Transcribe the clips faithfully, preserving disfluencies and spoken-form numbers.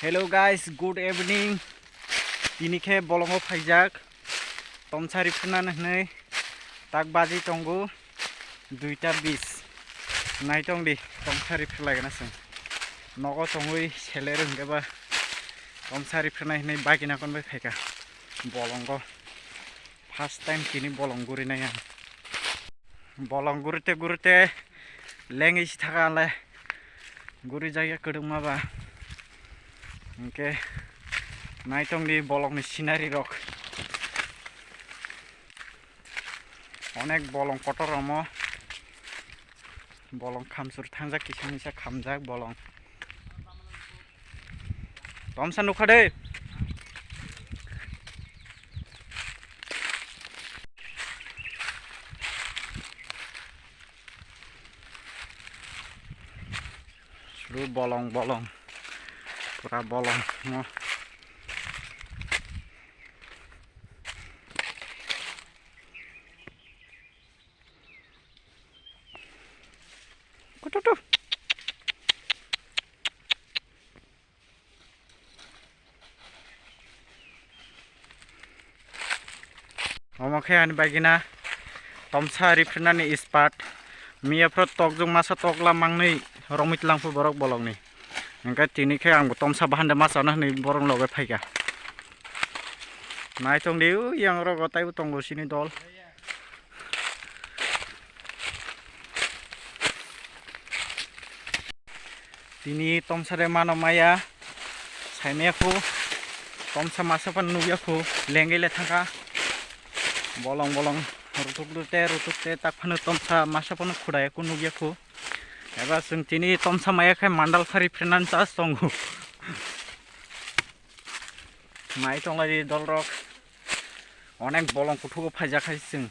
Hello guys, good evening. Tini khe bolongo phaijak. Tomsa riphrwnani hwnwi tak baji tongo duita bis. Naitong di, tomsa riphrwlaigwna chwng. Nogo tongwi seler hwnkhe ba tomsa riphrwnai hwnwi bagina konbai phaikha bolongo. First time tini bolong gurinai ang. Bolong gurite gurite lengwi si thaka le guri jagya kwdwkma ba. Hwnkhe naitong di bolongni scenery rok. Onek bolong kotor omo. Bolong khamsur thangjak, kisa misa khamjak bolong. Tomsa nukha de. Suru bolong bolong. Pura bolong. Kututu. Omo khe ani bagina tomsa riphrwnani ispat. Miya phro tokjwk masa tokla mangni romwi tlangphu borok bolongni. Hwnkhe tini khe ang bo tomsa bahande ma chana hwnwi borok loge phaikha. Naitong di, o yang rogo taibo tongo chini dol. Tini tomsa de mano maya, saimaya khu, tomsa masa phano nukya khu, lengwi le thangkha. Bolong bolong rutuk rute, rutuk te tak phano tomsa masa phano khudaya khu nukya khu. Eba chwng tini tomsa maya khai mandal phari phrenan chas tongo. Nai tonglai di dol rok. Onek bolong kuthugo phaijak hai chwng.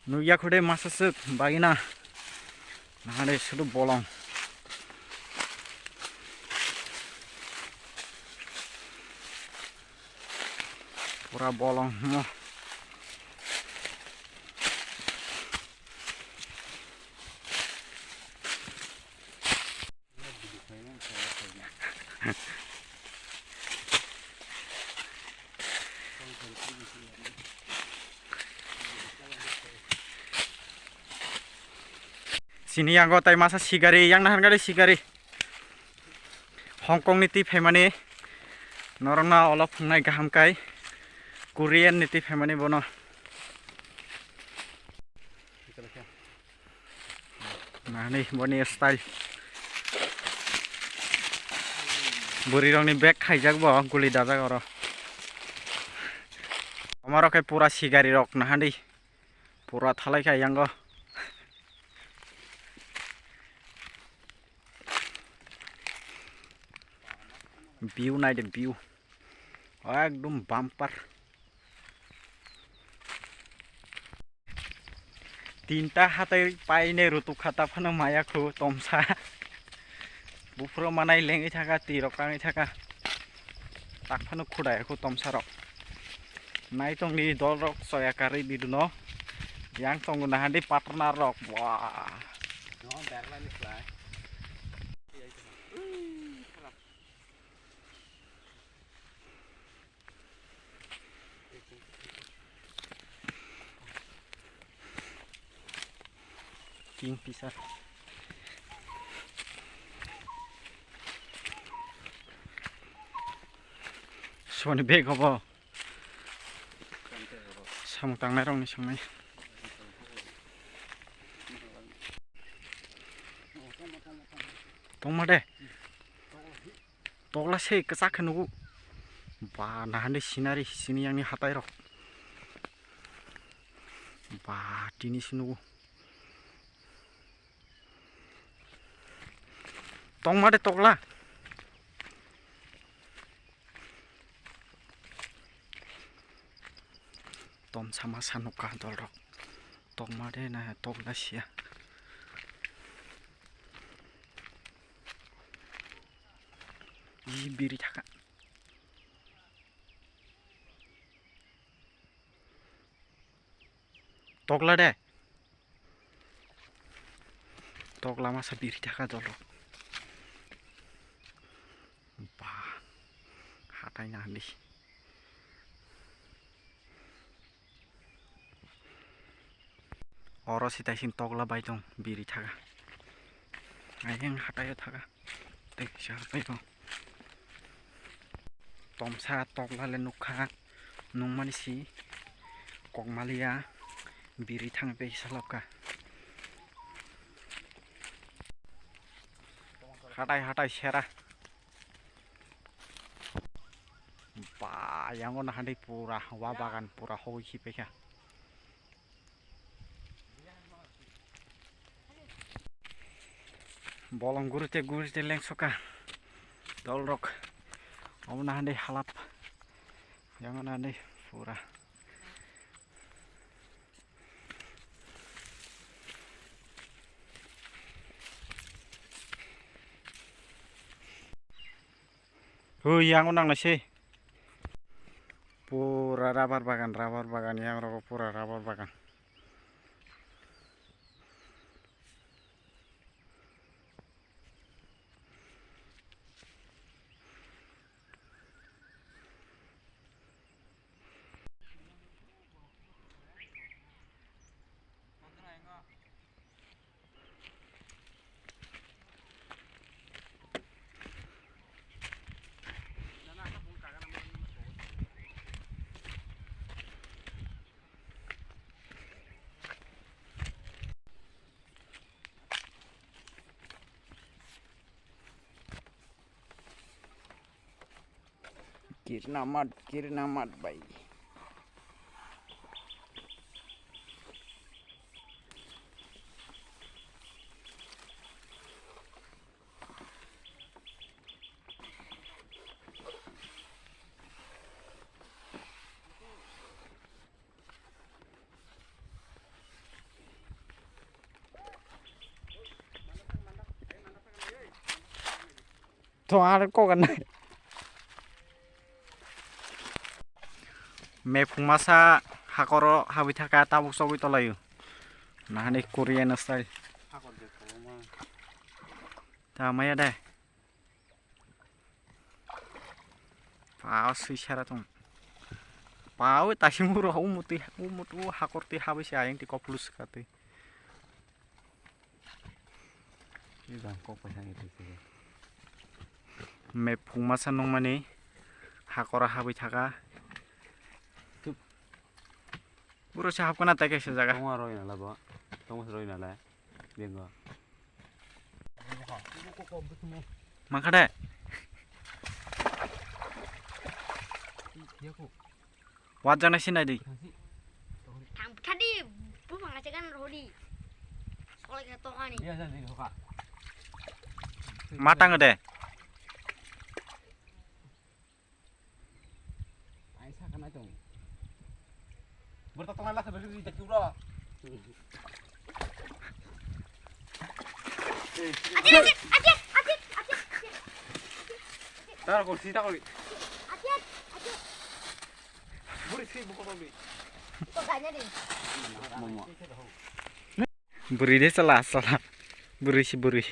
Nukya khude masa swk bagina. Nahade sudu bolong. Pura bolong mo. Sini yango tai masa sigari, yang nahan gari sigari. Hong Kong ni twi phaimani norokno olo phungnai kaham kai, Korean ni twi phaimani bono. Nani boni style. Bwrwi rokni bag khaijak bo guli dajak oro. Omo rok khe pura sigari rok nahadi. Pura thalai kha yango. View nai de view. Ekdom bumper. Tinta hatai paine rutuk khata phano maya khu tomsa. Buphuru manai lengwi thaka, twi rok kangwi thaka. Tak phano khudai khu tomsa rok. Nai tongdi dol rok soya karwi biduno. Yang tongo nahandi partner rok. Wah. Kingfisher. Soni bag obo. Samung tangnai rokni songni. Tongma de. Tokla se kwchak khe nugo. Ba, nahani scenery sini yang ni hatai rok. Ba, tini se nugo. Tongma de tokla. Tomsa masa nukha dol rok. Tokma de na tokla sia. Ih, biri thaka. Tokla de. Tokla masa biri thaka dolo. Ba. Hatai nandi. Oro sitaising tokla bai tong biri thaga. Ayang hataio thaga. Tei kisa bai tong. Tomsa tokla le nukha nungmani si kokmaliya biri thang tei salapka. Hatai hatai sera. Ba, yango nahandai pura wa bagan pura hogwi khipaikha. Bolong gurite gurite lengsoka. Dolrok. Omo nahandai halap. Yango nahandai pura. Hui, yango nangnai se. Pura rubber bagan, rubber bagan, yang rogo pura rubber bagan. Kirnamat, kirnamat bai. To ar kok anai. Mephung masa hakoro habwi thaka tabuk chogwi tolaio. Nahani Korean style. Ta maya de. Pao sui sara tong. Pao tashi muro umutwi umut u hakor twi habwi se ayang ti kopulu swka twi. Mephung masa nungmani hakora habwi thaka. Buro se hapkana tai kaisa jaga. Tongma roi nala bo. Tongma roi nala. Bengo. Mangkha de. Watjaknai sinai di. Thang thadi, buphang achakan rodi. Solai khe tokani. Matang de. Ai, sakha nai tong. Bor to tongnai lakha beri ri jati ura. Ajit, ajit, ajit, ajit, ajit, ajit. Tar ko sita ko. Ajit, ajit. Buri si buko to bi. Ko ganya di. Mama. Bwrwi de chala chala. Bwrwi si bwrwi.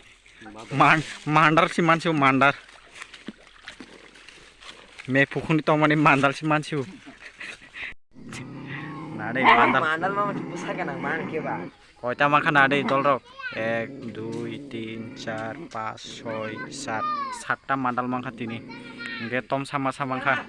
Man mandar si mansiu mandar. Mephung ni tongmani mandar si mansiu. Nade mandar. Mandar ma busa kana man ke ba. Koita mankha nade dolrok. Ek, dui, tin, char, pas, soi, sat. Satta mandal mankha tini. Hingke tom sama sama kha.